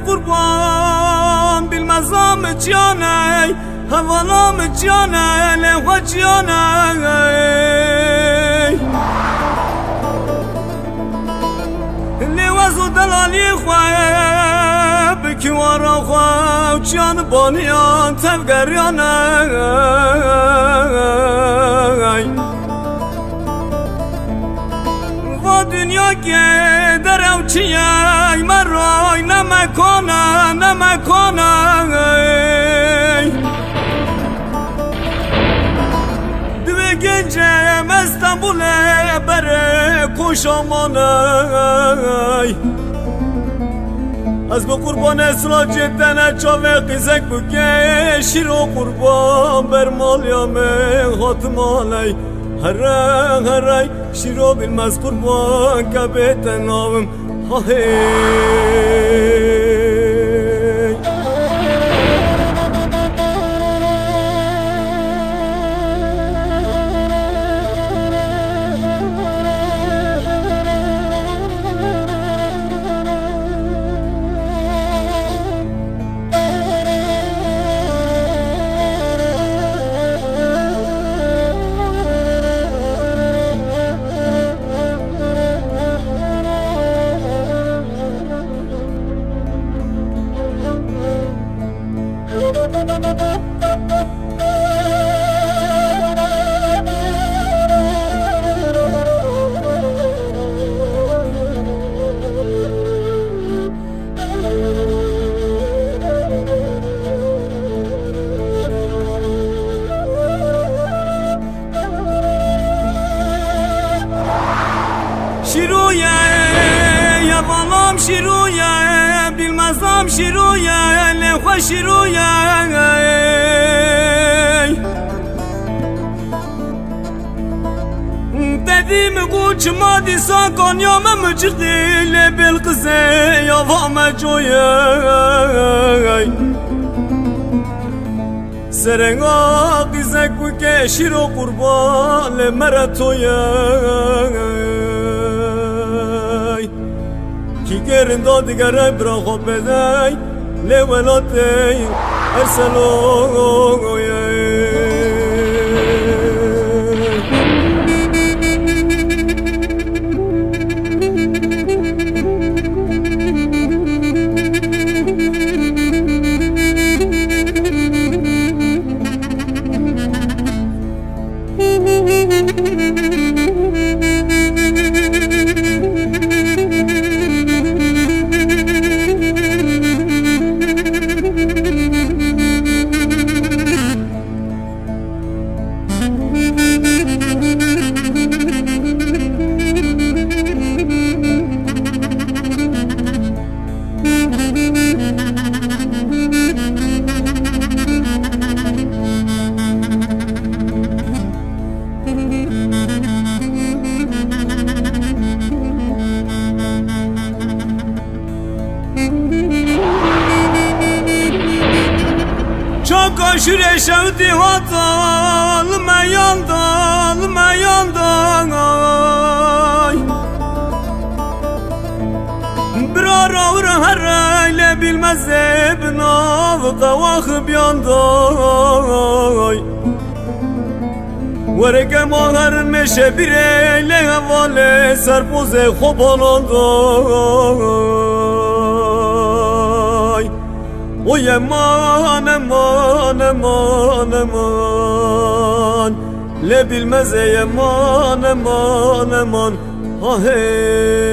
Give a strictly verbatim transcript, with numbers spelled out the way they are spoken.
Qurban bilmeza min ciyaney, hevala min ciyaney, lê xwe ciyaney. Lê wez û delalî xwe bi kiwara xwe û çiyan baniyan tevgeriyaney. Va dinya ke derew çi ye, me ray ne me kane, ne me kane. Divê gence me Stenbolê berê koşa mane. Ez bi qurbanê silacê te ne çavê qîzek bike, şîro qurban ber maliya me hat maley. Here, here, şîro bilmez qurban ke bête navim. Ha hey. Şîroye, hevalam şîroye, bilmezam şîroye, lê xwe şîroye. Te dî min got çima dîsa kanya me micixî, lê Bilqizê ya va me coye. Serenga qîzek wike şîro qurban lê mere to ye. Kî kerinda digere bira xwe bedey lê welatê Erseloye. Çaka şûrê şewtî hata li me yan da, li me yan da, ay. Bira rawira here lê Bilmezê bi nav qewa xibiyan da, ay. Were gema herin mêşe bîrê lê hevalê serpozê xwe banan da. Oy eman, eman, eman, eman. Lê Bilmezê eman, eman, eman. Ha hey.